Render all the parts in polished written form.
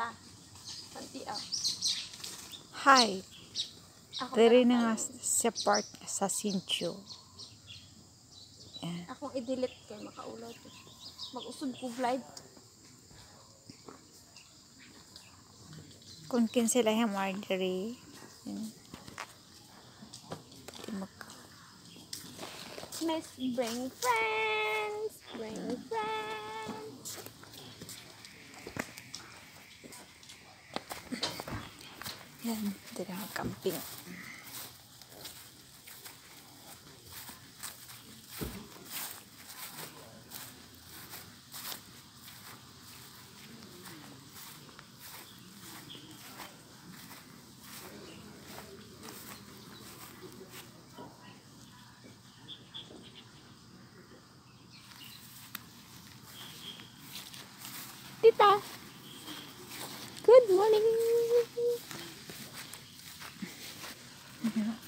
Ta. Santi ah. Hi. Ako Diri na na nga sa park sa Hsinchu. Yan. Akong i-delete kay makaulaw to. Mag-usod ko live. Kung kinsila yung Marjorie. Yan. Pwede Miss, bring friends. Bring friends. Yan. Diri nga camping. Tita. Good morning.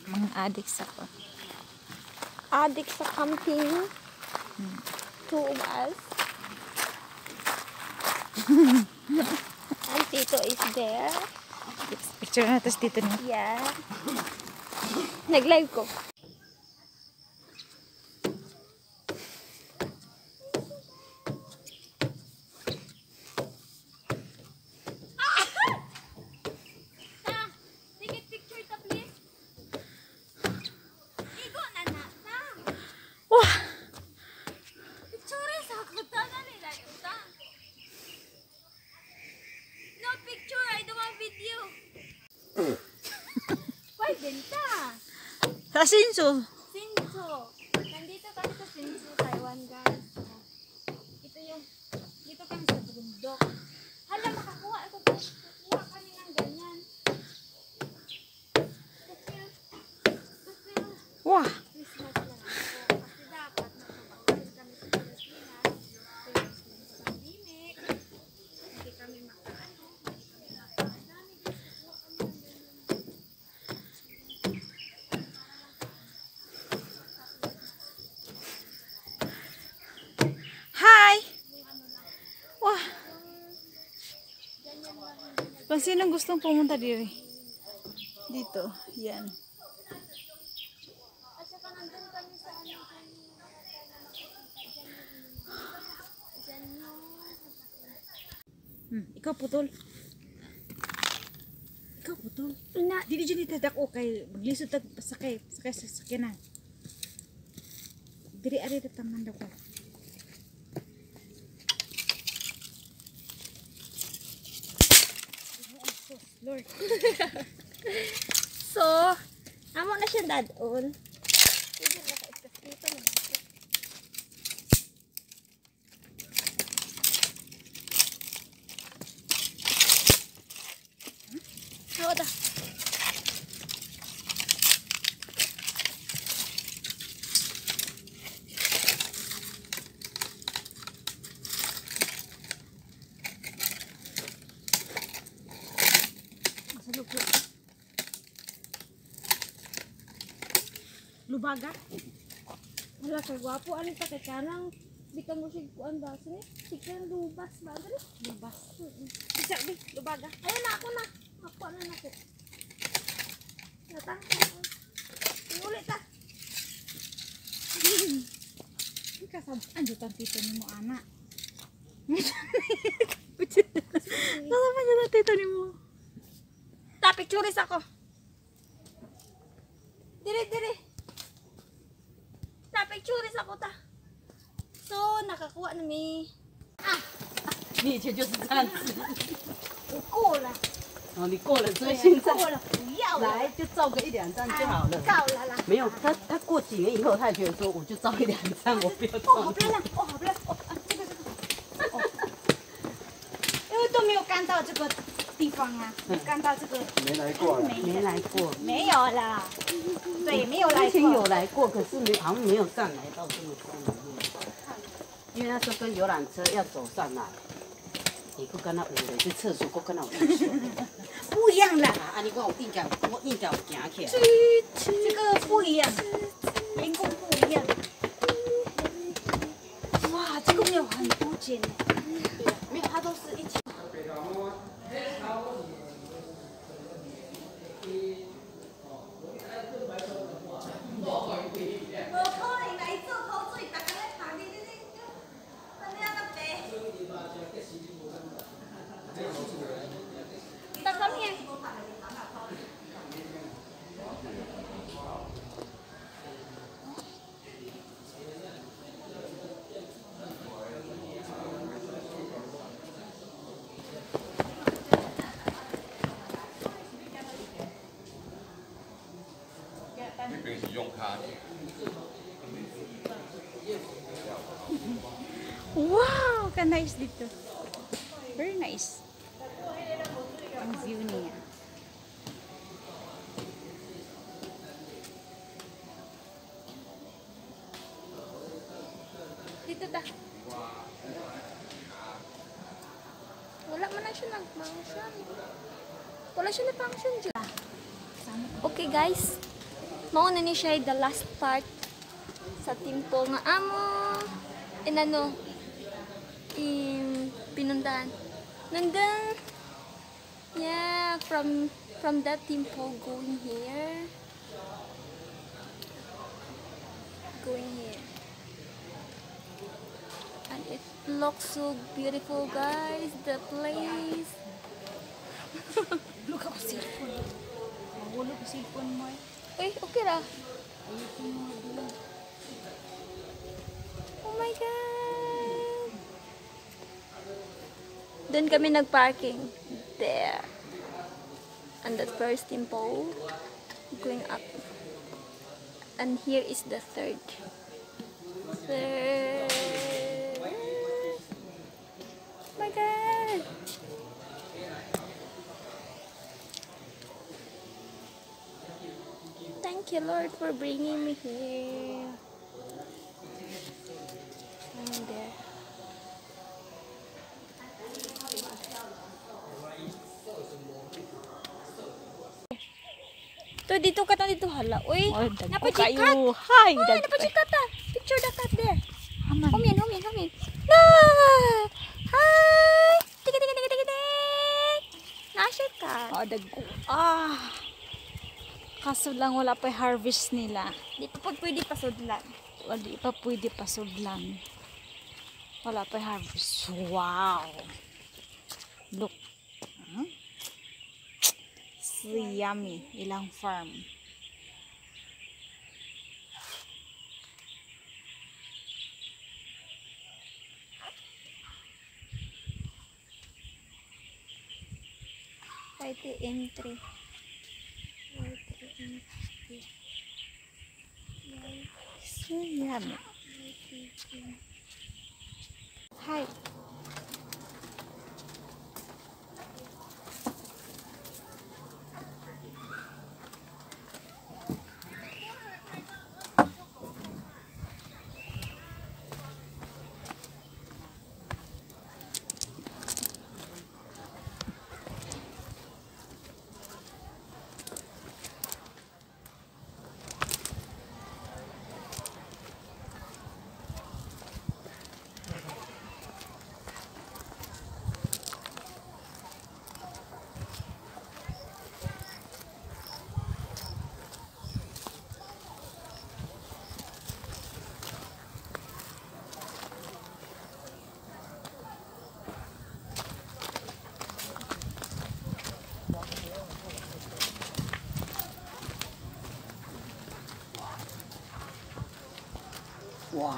Mga addicts ako. Addict sa camping. Two of us. And Tito is there. Picture na tapos dito na. Yeah. Nag-live ko. Ta, take a picture ta, please. Igo na na, ta. Wah! Picture sa ako ta, dali lang ta. No picture, I don't want video. Pwede ta. Sa Hsinchu. Hsinchu. Nandito kami sa Hsinchu, Taiwan, guys. So, ito yung, dito kami sa bundok. Hala, makakuha ako. Kukuha kami ng ganyan. Kasi, Wah! Christmas lang ako. Kasi dapat magpapakain kami sa Pilipinas. Pero since pandemic, hindi kami makaano, hindi kami makaano. Guys, kukuha kami ng ganyan. Hi! Wah! Kung sinong gustong pumunta diri? Dito. Yan. At saka nandun kami sa ano, kanina. Diyan yung Ikaw putol. Ikaw putol. Ina, Dili dyan itadak o kay maglisod tag sakay sakay sa sakyanan. Diri ari taman daw ko. Lord. So, amo na siya dadon. Pwede na ka dito na ba? Hawa ta. Lubaga? Wala kay gwapo ani pa kay kanang di ka mo sig kuan ba sini? Chicken lubas ba dali? Lubas. Isa di, lubaga. Ayun na ako na. Ako na nako. Nata. Uli ta. Kasab anjo tan tito nimo ana. Kasama niya na tito nimo. Ta pictures ako. Dire dire. Ta pictures ako ta. So nakakuha na mi. 你以前就是这样子。我过了。哦，你过了，所以现在过了，不要了。来就照个一两张就好了。够了啦。没有，他过几年以后，他也觉得说，我就照一两张，我不要哦，好照。漂亮！哦，好漂亮！哦，啊，这个这个，哦，因为都没有看到这个地方啊，没看到这个。没来过啊。没来过。没有啦。对，没有来之前过。有来过，可是没好像没有上来到这么山里面。因为那时候跟游览车要走上来，你不跟他有嘞，这厕所阁敢若有意思。不一样啦。啊，按呢我有应该，我应该有行起来。这个不一样，员工不一样。哇，这个没有很多间呢。没有，它都是一起。Ta, come here. Wow, ka-nice dito. Very nice. Ang view niya. Dito ta. Wala man na siya nag-function. Wala siya na-function dyan. Okay guys, mauna ni siya the last part sa temple nga amo inano in pinuntahan. Nandun, yeah, from that temple going here. Going here. And it looks so beautiful, guys, the place. Look ako cellphone. Mahulog ang cellphone mo eh. Uy, okay ra. Oh my God. Doon kami nag-parking. There. And that first temple. Going up. And here is the third. Third. Oh my God. Thank you, Lord, for bringing me here. And there. To dito ka ta dito hala. Uy, Oh, dagko napachikat. kayo. Hi, Oh, dagko. napachikat ta. Picture the cat there. Aman. Humin, humin, humin. No! Hi! Tika, tika, tika, tika, tika. Nasa cat. Oh, dagko. Ah. Kaso lang wala pa harvest nila. Di pa pag pwede pasudlan. Wala pa pwede pasudlan. Wala pa harvest. Wow. Look. Huh? So yummy. Ilang farm. YTM3. YTM3. So yummy. YTM. Hi. 哇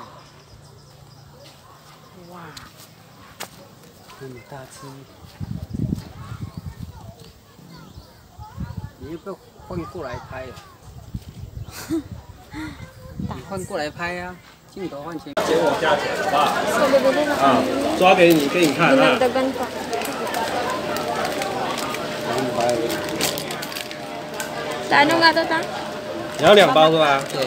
哇，那么大只，你要不要换过来拍啊？你换过来拍啊，镜头换前。减我价钱好不好？ So, bibili na 啊 kami.，抓给你给你看啊。 Dinagdagan pa. Sa ano nga to, ta? 你要两包是吧？对。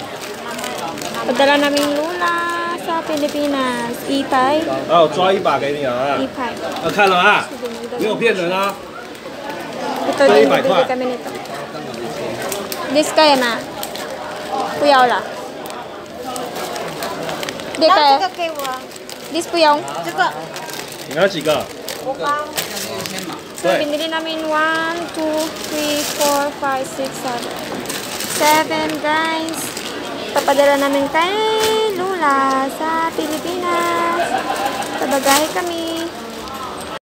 Padala namin lula sa Pilipinas. Ipay. 啊，我抓一把给你啊。 Ipay. 啊，看了啊， So, dinagdagan. 没有骗人啊。 Ito din, bibili kami nito. This kaya na. 不要了。这个给我， this 不用。这个你要几个？ So, binili namin 1, 2, 3, 4, 5, 6, 7. 7, guys. Papadala namin kay Lula sa Pilipinas. Pabagahe kami.